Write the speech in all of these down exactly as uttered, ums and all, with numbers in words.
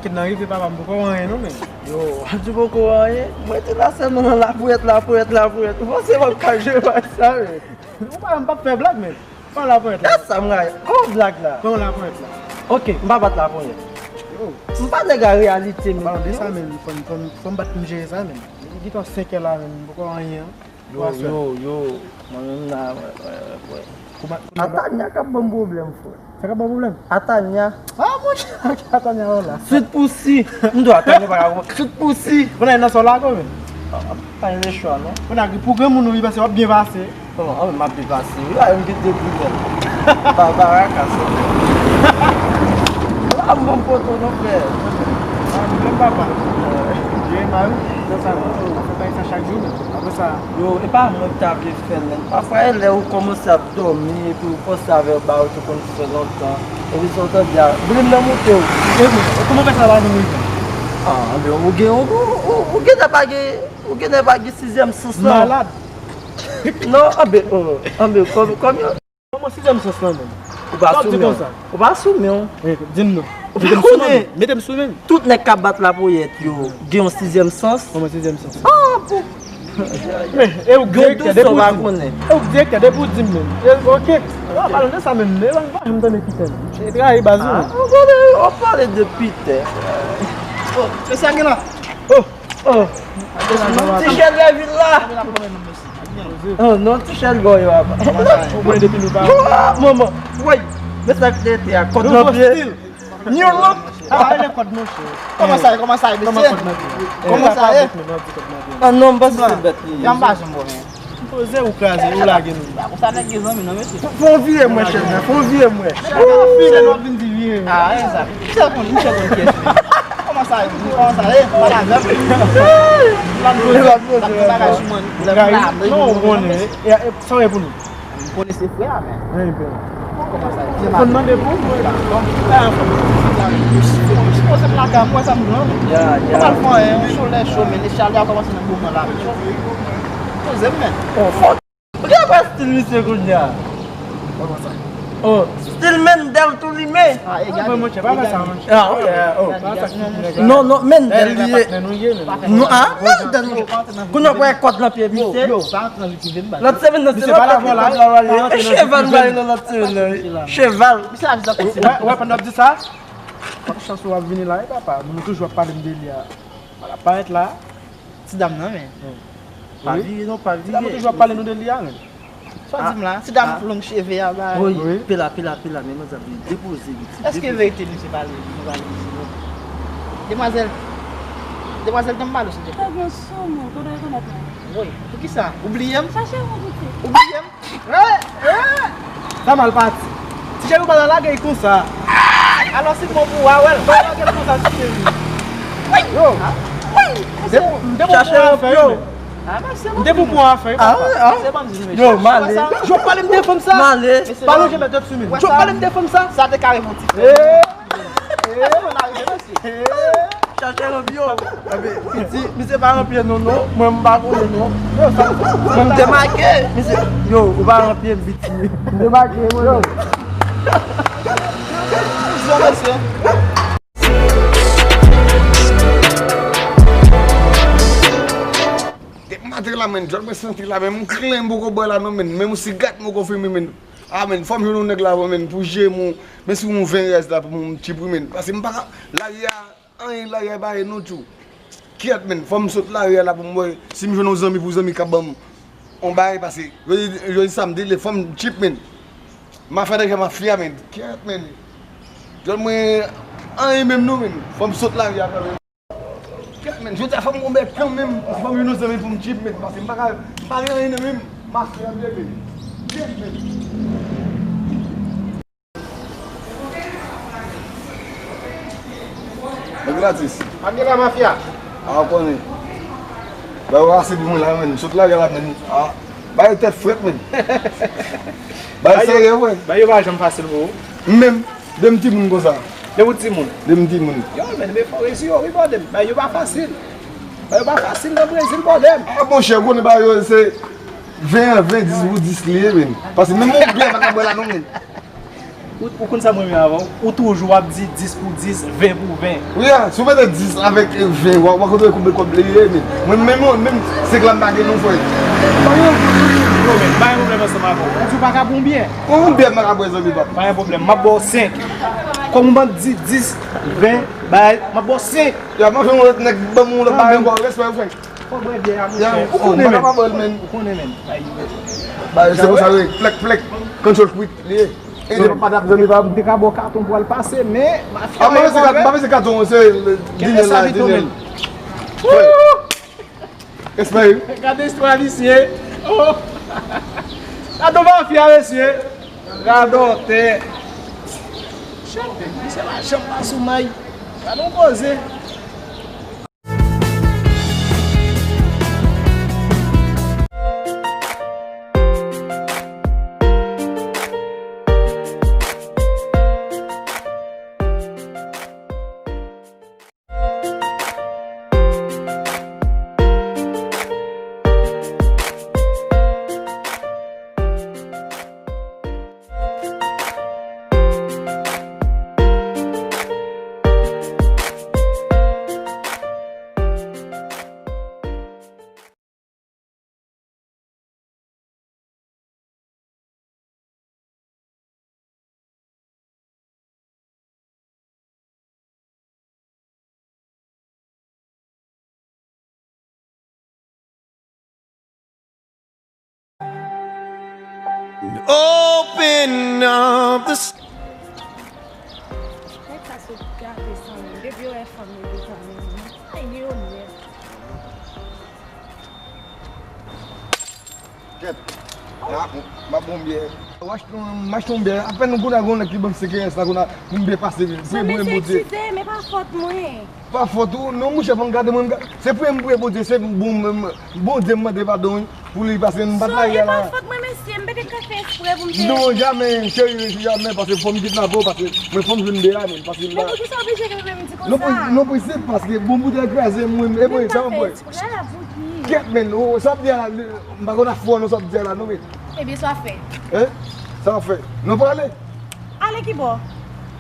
Nan rive papa, m poko wè anyen non, men. Yo, w ap di poko wè anyen? Mwen te la sèlman nan lapouyèt, lapouyèt, lapouyèt. Ou panse m ap ka jwe match sa, men? Ou pa, m p ap fè blag, men. Pran lapouyèt la. Gad sa m rayi. Kòman blag la? Pran lapouyèt la. Ok, m pa bat lapouyèt. Yo. M pa nèg a reyalite, men. Pale de sa, men. Fò m, fò m, fò m bat pou m jere sa, men. Li gentan senkè la, men. M poko wè anyen. Yo, yo, yo, mwen menm la, wè, wè, wè. Atanya k ap ban m pwoblèm, frè. Sa k ap ban w pwoblèm? Atanya. Ah, monchè, Atanya wè la. Sweet Pussy. M di w Atanya pa ka konprann. Sweet Pussy. Kounye a nan sa w lage w menm? Ah, pa gen lechwa, non. Kounye a pou granmoun ou, li panse w ap byen pase. Bon, ah, m ap byen pase. Wi, a, m gen de pwoblèm. Barbara Kason. Ah, m ban m poto, non, frè. Ah, m menm papa. Jere mal. Nan sa, nan sa, sa fè bagay sa chak jou, men. Apre sa, yo, e pa mwen ki ta vle fè l, men. Pafwa, e lè ou kòmanse ap dòmi, epi ou panse avè bagay ou te konn fè lontan. Epi sa w tande a, blim nan moute w. E mwen, e kòman w fè sa la nan moute? Ah, anben, ou gen, ou, ou, ou, ou genlè pa gen, ou genlè pa gen sizyèm sans lan. Malad. Non, anben, oh, anben, kòm, kòm yo. Kòman sizyèm sans lan menm? Ou pa sou men w. Ou pa sou men w. Di m non. Ou pa konnen. Mete m sou men. Tout nèg k ap bat lapoyèt yo gen yon sizyèm sans. Kòman sizyèm sans? Ah, pou. Men, e ou k direktè, depi w di m. E ou k direktè, depi w di m menm. E, ok. An palan de sa menm, e pa janm tande Pitè non. E trayi baz ou. Ah, ou pale, ou pale de Pitè. Oh, se sa gen la. Oh, oh. Ti chèl lè vin la. Oh, non, ti chèl gò yo apa. Ou konnen depi nou pa. Ah, manman. Woy. Men sa k te te a kòd nan pye. New look. Ah, e kòd monchè. Kòman sa ye, kòman sa ye, mesye? Kòman sa ye? Ah non, m panse se bèt li ye. Jan m pa janm wè men. Poze ou kraze, ou lage nou. Sa nèg gen zanmi non, mesye. Fò w vire mwen, chèf la, fò w vire mwen. Chèf la, file nou ap vin di vire. Ah, e sa. Misye konn, misye konn kiyès li. Kòman sa ye? Kòman sa ye? Pale avè m. L ap poze, l ap poze bagay sou mwen. Non, ou konnen. E, e, sa w ye pou nou? M konnen se frè a, men. Wi, byen. Kòman sa ye? Fò n mande pou ou, wi. Bon. Sipoze m lakay mwen, sa m gran. Ya, ya. Kòman l fè anyen? Cho lè cho, men. Echalè a kòmanse nan moman la. Poze m, men. Oh, fò. Ou gen wè stil misye kounye a? Kòman sa? Oh, stil Mendel tou limen. Ah, e gade. Mwen, monchè, pa fè sa, monchè. Ah, ok. Oh, pa sa. Non, non, Mendel li ye. Non, ah, Mendel. Kounye a w wè kòd nan pye misye. Yo, yo, pa antre nan vi prive m, baz. Lòt semèn nan, se lòt nèg ki konn travay. E cheval m ba li nan lòt semèn nan, wi. Cheval. Misye la jis ap kontinye. Wè, wè, pandan w ap di sa, pa gen chans ou ap vini la, wi, papa. Moun toujou ap pale m de li a. L ap parèt la. Ti dam nan, men. Pa vire non, pa vire. Ti dam nan toujou ap pale nou de li a, men. Sa w di m la, ti dam long cheve a, ba. Wi, pela, pela, pela, men manzè ap vin depoze li. Èske verite misye pale, nou pale misye? Demwazèl, demwazèl, tann pale w, silvouplè. Tèt mwen sou mwen, kote w rekonèt mwen? Wi, poukisa? Ou bliye m? Chache yon kote. Ou bliye m? Eh, eh! Sa mal pati. Ti cheri ou pa nan lage l konsa. Alò si bon pou ou a wè l. Pa lage l konsa ti cheri. Yo. M te bon pou ou a fè wi. M te bon pou ou a fè wi papa. Yo, m ale. Jòf pale m de fanm sa. M ale. Pa lonje mèt tèt sou men. Jòf pale m de fanm sa. Sa te kare fon ti. Eh. Eh. Chache ranpye w. Epi, piti, misye pa ranpye non, non. Mwen, m pa konnen non. Yo, sa, mwen, m demake. Misye, yo, ou pa ranpye m, piti. M demake, mwen. Yo. Yo, mesye. Depi maten la, men, djòl mwen santi la, men, m klen m poko bwè la, non, men, men, m sigat m poko fimen, men. Ah, men, fò m jwenn yon nèg la, men, pou jere m, men, si yon ven rèz la, pou m tchip, wi, men. Paske m pa ka, lari a, Anyen lari a pa ye non tjou. Kiyèt, men, fò m sot lari a la pou m wè si m jwenn yon zanmi pou zanmi k ap ban m yon bagay, paske jodi, jodi samdi, lè fò m tchip, men. M a fè dèyè mafya, men. Kiyèt, men. Jwenn mwen anyen menm non, men. Fò m sot lari a kanmenm. Kiyèt, men. Jodi a fò m gon bèk kanmenm, fò m jwenn yon zanmi pou m tchip, men. Paske m pa ka, m pa gen anyen nan men m. Mafya m ye, men. Kiyèt, men. Mwen gratis. Ap gen la mafya. A, w konnen. Ba yo ase pou mwen la, men. Sot lage la, men. A, ba yo tèt frèt, men. Ba yo serye, men. Ba yo pa janm fasil pou ou. M menm, de m timoun konsa. De ou timoun? De m timoun. Yo, men, men fò resi yo, wi, bòdè m. Ba yo pa fasil. Ba yo pa fasil nan Brezil, bòdè m. A, monchè, w konnen ba yo, se ven an ven, dis pou dis li ye, men. Paske menm yon biyè pa ka bwè la, non, men. Ou, ou konn sa mwen renmen avè w? Ou toujou ap di dis pou dis, ven pou ven. Wi, a, si w mete dis avèk, eh, ven, w a, w a konn wè konbyen kòb li ye, men. Mwen menm, mwen menm, senk la m pa gen non, frè. Pa gen pwoblèm, pa gen pwoblèm ansanm avè w. Ou di w pa ka bon byè. Ou bon byè m pa ka bwè, zanmi pa m. Pa gen pwoblèm, m ap ba w senk. Kòm ou ban di dis, ven, bay, m ap ba w senk. Ya, manje yon lòt nèg, ban m yon lòt bagay ankò, respè, frè. Fò bwè byè a, monchè. Ou konnen, men. Ou konnen, men. Bay, se konsa, wi. Plèk, plèk. Control quit, li ye. E de pa t ap zanmi pa m. M te ka ba w katon pou al pase, men mafya yo konprann. M pa bezwen katon, se Daniel la, Daniel. Respè, wi. Gade istwa visye. Oh. Gade yon mafya, mesye. Radòtè. Chanpè, misye pa janm pa sou may. Gade yon koze. Open up the s- Nèg sa sot gate san menm. Depi yo wè fanm yo detan menm. Ay, yo mèd. Kèt. M ap bon byè. M achte yon, m achte yon byè. Apèn kounye a gen yon nèg ki ban m senk S la kounye a pou m byen pase. Priye Bondye. Eskize, men pa fòt mwen. Pa fòt ou, non, monchè, fò m gade mwen. Se priye m priye Bondye, se bon, Bondye m mande padon, wi. Pou li pase, m pa t la yè la. E pa fòt mwen, mesye, m pa t ka fè eksprè pou m te. Non, jamè, cheri, jamè, paske fò m kidnape w, paske mwen fò m jwenn de la, men, paske la. Men poukisa w oblije kenbe m di konsa? Non, non, prensip, paske bon, pou te kraze, mwen, e mwen, sa mwen. Frè, pou ki? Kèt, men, oh, sa w ap di a la, m pa konn afwa non, sa w ap di a la, non, men. Ebyen, sa w ap fè? Hein? Sa w ap fè? Nou prale? Ale ki bò?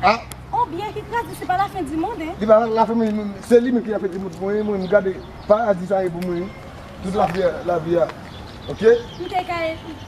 Ah. On byè ki kraze, se pa lafen di mond, hein? Li pa lafen, men, men, se li menm ki lafen di mond pou mwen, mwen, m gade, paradi sa ye pou mwen, tout lavi a, lavi a. Ok? M te ka,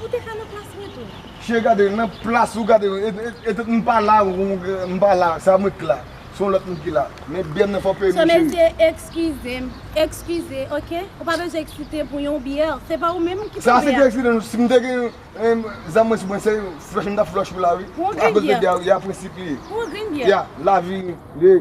ou te ka nan plas mwen tou. Cheri, gade, nan plas ou, gade, e, e, e, m pa la, ou, m pa la, sa mwen k la. Se yon lòt moun ki la. Men byè nan fò peye, men cheri. Mesye, eskize m, eskize, ok? Ou pa bezwen eksite pou yon byè. Se pa ou menm ki twouve a. Sa se ki eksite, si m te gen, em, zam mwen sou mwen, se flòch m t ap flòch ou la, wi. Ou gen byè. Akoz de byè, ya prensip li. Ou gen byè. Ya, lavi, ye.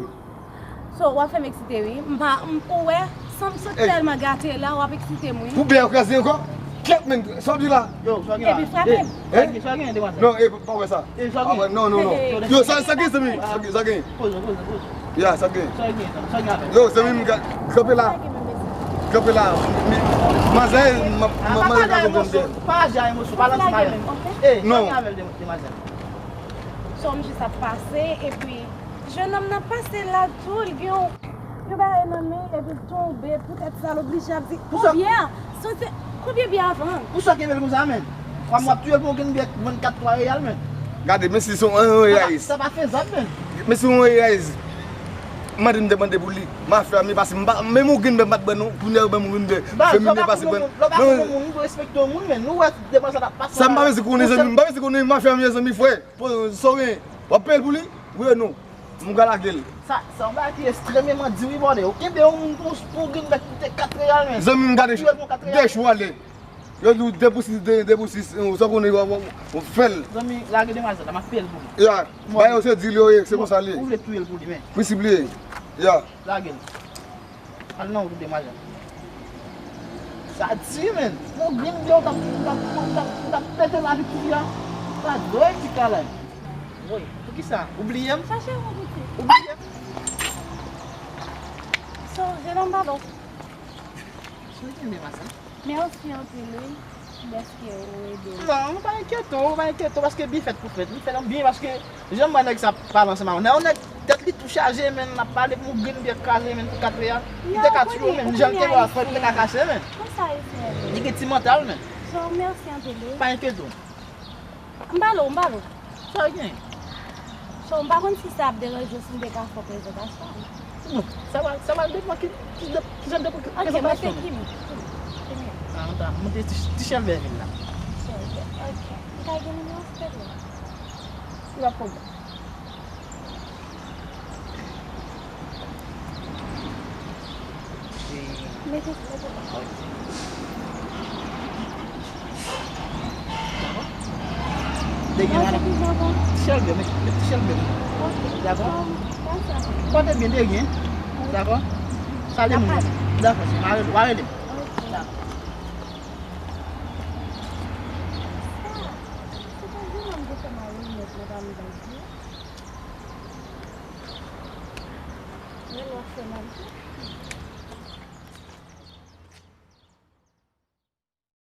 So, w ap fè m eksite, wi. M pa, m, ou wè, san m sot tèlman gate la, w ap eksite m, wi. Pou byè yo kraze ankò? Kèt, men, sa w di la? Yo, sa w gen la? Epi frape m. Sa w gen, sa w gen, demwazèl? Non, e, pa wè sa. E, sa w gen? Pa wè, non, non, non. Yo, sa, sa gen, zanmi? Sa gen, sa gen? Poze, poze, poze. Ya, sa gen. Sa gen, sa gen avèl? Yo, zanmi, m ka, kanpe la. Kanpe la. Manzè, manzè ka konprann byen. Pa aji a emosyon, pa lanse mayon. E, sa gen avèl, demwazèl? Sa m jis ap pase, epi Jennonm nan pase la tou, li gen yon, yon bagay nan men, epi l tonbe, poutèt sa, l oblije ap di, konbyen? Sanse, konbyen byè a vann? Pou sa kenbe l konsa, men? W ap, w ap touye l pou yon grenn byè vennkat twa reyal, men. Gade, men si se yon, yon reyais. Sa pa fezab, men. Men si yon reyais. Mande m te mande pou li. Mafya, men pase m pa, menm yon grenn byè m pa t bwè, non. Kounye a, yo ban m yon grenn byè. Fè m byen pase pran. Lè w pa konn yon moun, ou respekte yon moun, men nou wè devan sa t ap pase la. Sa m pa bezwen konnen, zanmi. M pa bezwen konnen mafya, men zanmi, frè. Sa w gen. W ap peye l pou li? Wi ou non? M ka lage l. Sa, sa yon bagay ki ekstrèmeman di, wi, brother. Ou kenbe yon moun pou, pou grenn bèk koute kat reyal, men. Zanmi m, gade, dèch ou ale. Yo di w de pou sis, de, de pou sis, ou sa konnen, w, w, w fè l. Zanmi, lage demwazèl la, m ap peye l pou li. Ya, ba yo se dil yo ye, se konsa li ye. Ou vle touye l pou li, men. Prensip li ye. Ya. Lage l. Al nan wout ou demwazèl. Sa di, men. Yon grenn byè ou t ap, ou t ap, ou t ap, ou t ap pete lavi ti fi a. Sa dwe ti kalay. Woy, poukisa? Ou bliye m? Chache yon piti. Ou bliye m? So, jennonm, padon. Sou ki demwazèl? Mèsi anpil, wi. Dèske ou ede m. Non, ou pa enkyete w, ou pa enkyete w, paske byen fèt pou fèt. Li fèt an byen, paske jan m wè nèg sa ap pale ansanm avè w. Nan yon nèg, tèt li tou chaje, men, l ap pale pou yon grenn byè kraze, men, pou kat reyal. Li te ka tiye w, men, jan l te wè a, frè, li te ka kase, men. Konsa e sè. Li gen ti mantal, men. So, mèsi anpil, wi. Pa enkyete w. M pale w, m pale w. Sa w gen? So, m pa konn si sa ap deranje w si m te ka fè w prezantasyon. Bon, sa va, sa va depann ki, ki, ki jan de pre- prezantasyon. Ok, mwen te kimi. Kimi. Ah, ta, mwen te ti, ti chèlbè vin la. Chèlbè, ok. M ka gen nimewo w, silvouplè? Li pa pwoblèm. Mete, mete. Dakò. Ti chèlbè, met, met ti chèlbè. Dakò. Pote byen, de byen. Dakò. Salye moun yo. Dakò, se mare, w a rele m. Dakò. Mwen w ap fè mal.